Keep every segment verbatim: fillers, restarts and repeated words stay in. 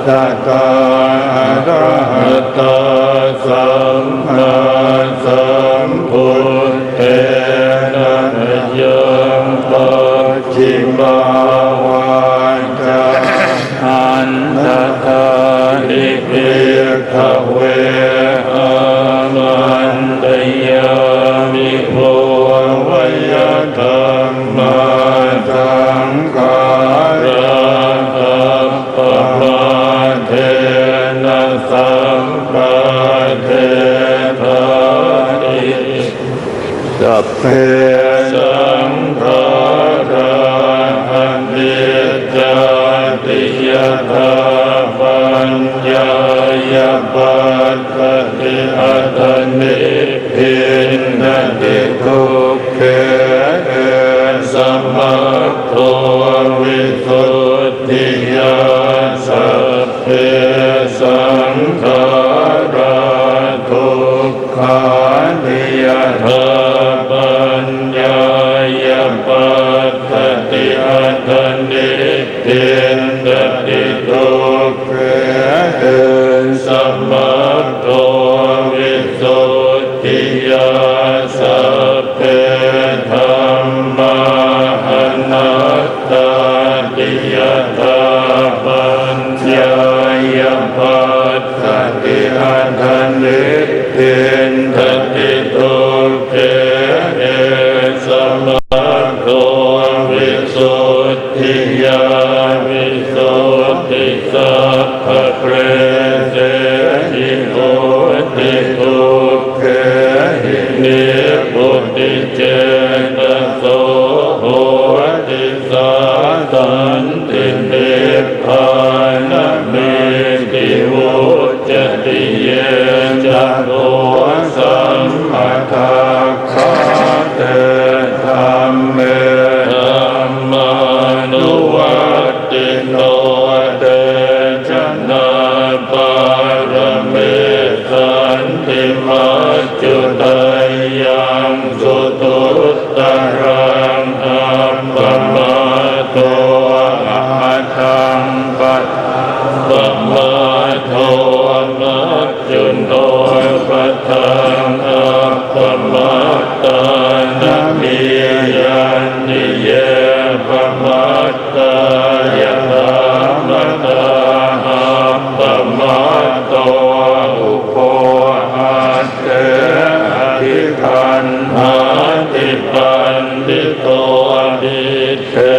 Tathā arahatā sammāsambuddhena, ayaṃ pacchimā vācā. Andadāni bhikkhave, āmantayāmi kho vaya dhammā. Saṅkhārā appamādena sampādetha. Sabbe saṅkhārā aniccāti, yadā paññāya passati, atha nibbindati dukkhe, esa maggo visuddhiyā. Sabbe saṅkhārā dukkhāti, yadā paññāya passati, atha nibbindati dukkhe, esa maggo visuddhiyā. Sabbe dhammā anattāti, yadā paññāya passati, atha nibbindati dukkhe, esa maggo visuddhiyā. Visuddhisaccaṃ sabbakleshehi hoti dukkhehi, nibbuticetasō hoti, sā santi nibbānameti vuccati. Ye ca dosaṃ adak khā te dhamme, dhammānuvattino, te janapārame santi, maccudheyyaṃ suduttaraṃ, appamādo adaṃ pa pamādo, majjhuno padaṃ appamattā, na mīyanti ye pamattā, yadā maggā appamādo, ubho atte adhigaṇhāti, paṇḍito diṭṭhe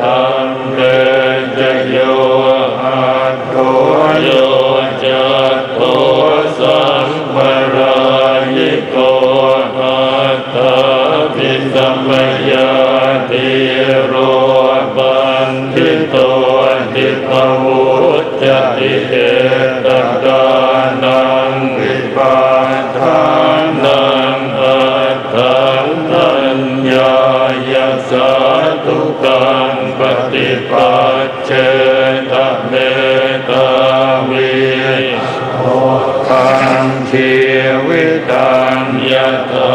dhamme ca yo aggū, yo caddosam parājito, atthāpi samayā dhīro paṇḍito ti pavuccati. Ettakānaṃ vipādānaṃ aṭṭhaṅgaññāya sādhukaṃ paṭipajjena, mettāvidya kaṃ jīvitaṃ yathā